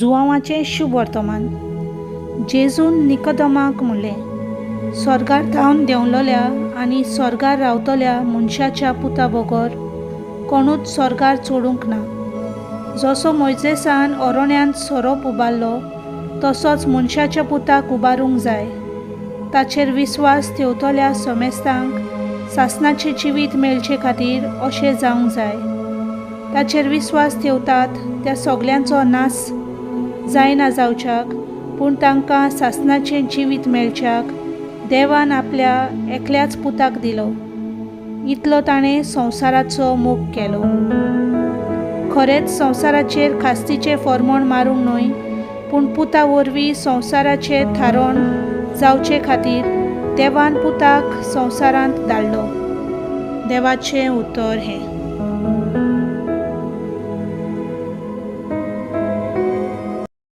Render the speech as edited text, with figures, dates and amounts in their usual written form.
जुवांवाचें शुभ वर्तमान. जेजून निकोदमाक म्हणलें, सोर्गार थावन देंवलोल्या आनी सोर्गार रावतल्या मनशाच्या पुता बगर कोणूच सोर्गार चडूंक ना. जसो मोयजेसान ओरोण्यांत सोरोप उबारलो तसोच मनशाच्या पुताक उबारूंक जाय. ताचेर विस्वास ठेवतल्या समेस्तांक सासणाचें जिवीत मेळचे खातीर अशें जावंक जाय. ताचेर विस्वास ठेवतात त्या सगल्यांचो नाश जायना जावच्याक, पूण तांकां सासणाचें जिवीत मेळच्याक देवान आपल्या एकल्याच पुताक दिलो. इतलो ताणें संवसाराचो मोग केलो. खरेंच संवसाराचेर खास्तीचें फॉर्मोण मारूंक न्हय, पूण पुता वरवीं संवसाराचें थारोण जावचे खातीर देवान पुताक संवसारांत धाडलो. देवाचें उतर हें.